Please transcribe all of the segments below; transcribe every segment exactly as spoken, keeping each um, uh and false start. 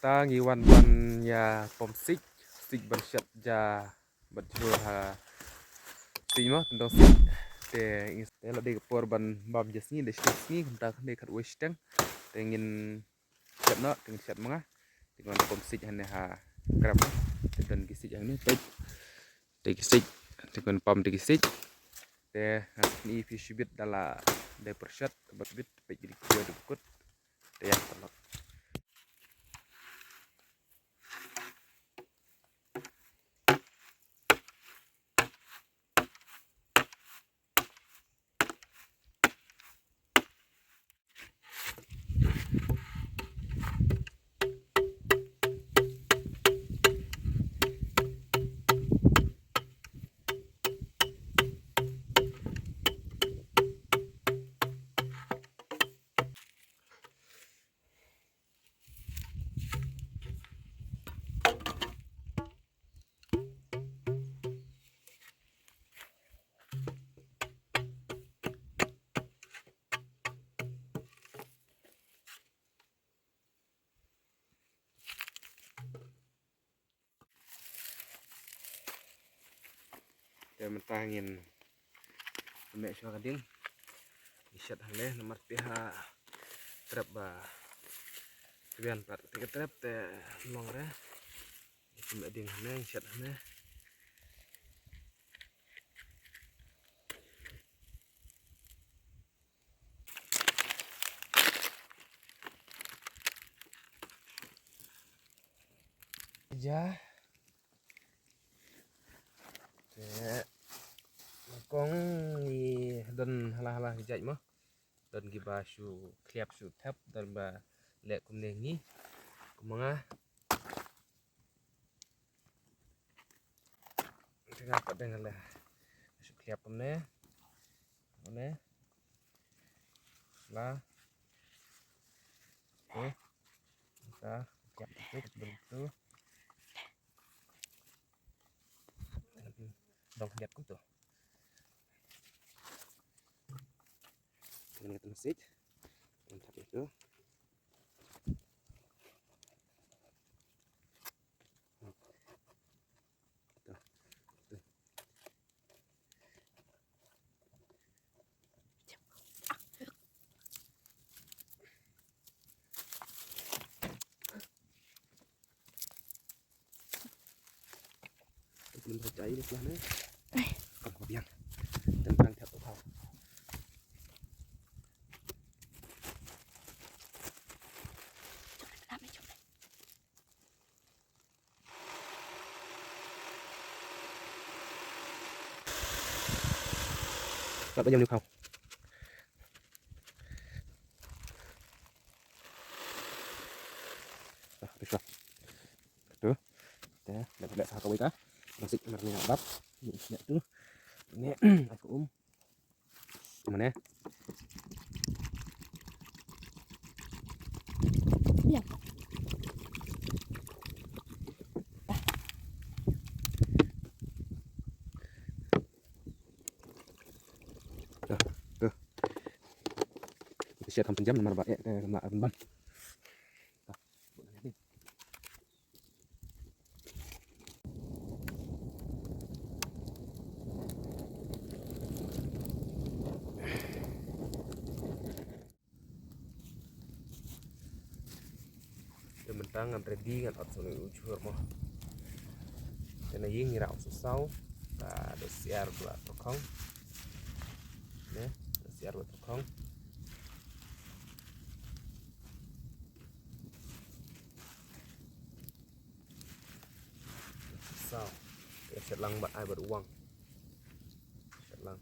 mynta ngi wan ban ïa pom siej, siej ban shet ja bad jhur ha siej mo, tang dong siej. Te ngi te la dei ka por ban bam ja sngi, dei shi sngi, kumta kan dei khatwei shiteng. Te ngin shet noh, te ngin shet ma nga. Te ngin wan pom siej hangne ha krem mo. Te don ki siej hangne, peit. Te ki siej, te ngin pom te ki siej. Te ngan pyni ïa phi shibit da la dei pyrshah, bad bit peit ki dei ki dei kut. Te ïa ka lok. Te mynta ngin meh shuwa ka ding. Ngi shet hangne namar te ha trep ba tbian pat te ka trep te long re. Ngi meh ding hangne, ngi shet hangne. Ja. Te kong ngi don hala hala ki jait mo. Don kiba shu khliap shu thep, don ba leh kumne ngi. Kum ma nga. Te nga pat dang leh shu khliap kumne. Kumne. La. Te. Sa, khliap tu, tu, tu. Dong khliap kum tu. Kane ka tang siej. Mantap itu. Tuh. Tuh. Mun ba jai ni slah ne. Ai. Kan ko biang. Tentang tiap kau. Lap jam ni kau. Ah, tu shuwa. Tu. Te, lap lap ha kawei ka. Masih marni bab. Ni tu. Ni aku um. Mana? Biang. Tuh, tuh. Kita siap hampir jam nomor baik ke kena ban. Tuh. Te mynta ngan ready ngan ot sngewbha u jhur mo. Te na ïing ngi rah u saw. Ka da siar ba tyrkhong. Ne, da siar ba tyrkhong. Saw. Ïa shet lang bad ai bad uwang. Shet lang.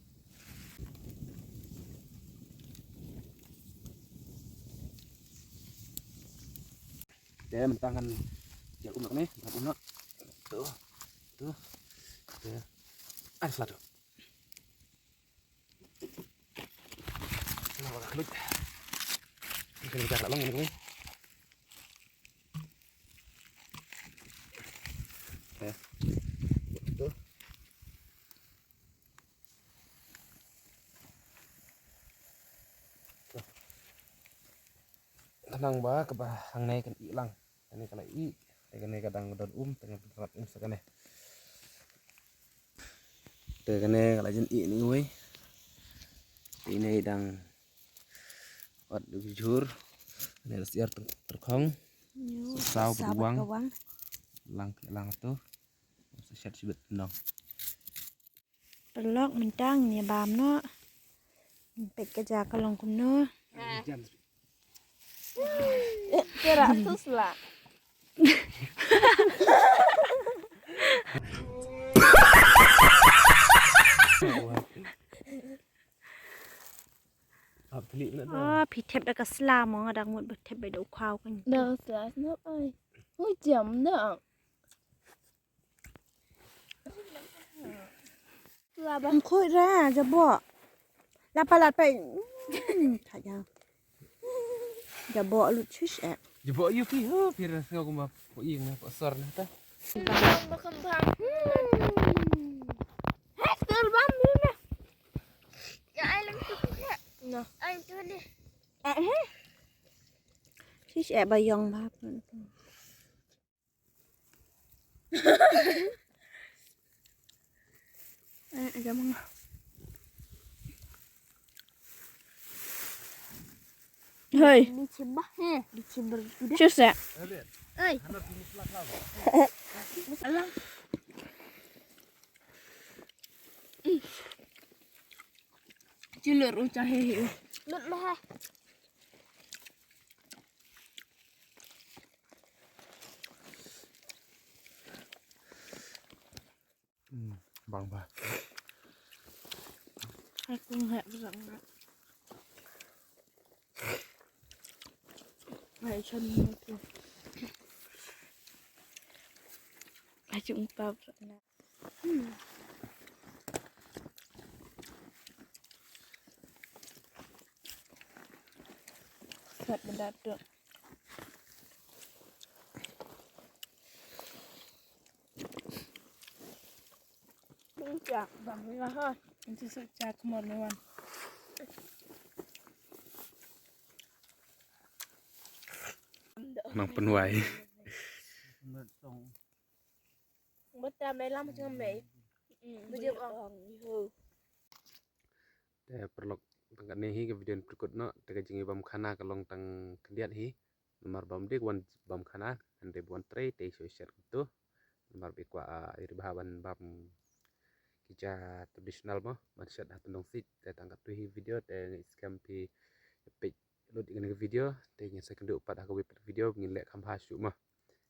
Te mynta ngan ïa um noh ne, ngan um noh. Tu. Tu. Te. Ai slat tu. Nah, bakal klik. Ini kan kita long ini. Ya. Tuh. Tuh. Tenang ba, kaba hangne kan i lang. Kane ka la ih, te kane ka dang don um, te ngan pynrap im sa kane. Te kane ka la jan ih ni wei. Te ine i dang ot du ki jhur. Kane la siar ter-, terkhong. Yo, saw saw bad bad wang. Ka wang. Lang, lang tu. Sa shat shibit nong. Paralok, mynta ngin ïa bam noh. Ngin peit ka ja ka long kumno. Te ra tu sla. Ah, phi thep da ka sla mo, nga dang mut ba thep ba da u khaw kan. Da ka sla snoh ai. Hu jam da. Ym khuid ra, jaboh. Lap pa lap pa. Hmm, tha ja. Jaboh lut shish eh. Jaboh ïa phi, oh, phi ra sngew kumba po ïing na, po sor na ta. Bang ba kembang. Hmm. Hei, stor bam ni na. Ya, ai lang tu. No. Ai tu ni. Eh, eh. Shish eh ba ïong ba. Eh, eh, jangan. Hei. Ni cebah, eh. Ni cebah udah. Cheers, ya. Oi. Alah. Cilur ucah, he. Lut mah, eh. Hmm, bang ba. Aku nggak bisa nggak. Nggak bisa nggak. Aku nggak bisa nggak. Hmm. Sat bedat tu. Bang ni lah ha. Nanti sat cak kemana wan. Nang penwai. Bata mai lam jong mai. Bujur ong. Te paralok, tang katne hi ka video pyrkut noh, te ka jingïabam khana ka long tang khyndiat hi. Namar bym dei wan bam khana, hynrei ba wan trei te shu shet kumtu. Namar ba i kwah, ah, i ri bha ban bam ki ja traditional mo, ban shet ha Tyndong Siej, te tang kattu hi video, te nga skhem phi peit lut ïa kane ka video, te ngin sa kynduh pat ha kawei pat video, ngin leh kham bha shuh mo.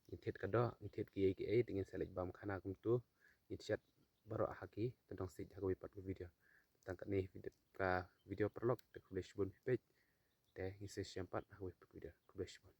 Ngin thied ka doh, ngin thied kiei kiei, te ngin sa leit bam khana kumtu, ngin shet baroh ha ki Tyndong Siej ha kawei pat ka video. Tang katne video, ka video paralok, te khublei shibun phi peit, te ngin sa ïashem pat ha kawei pat ka video. Khublei shibun.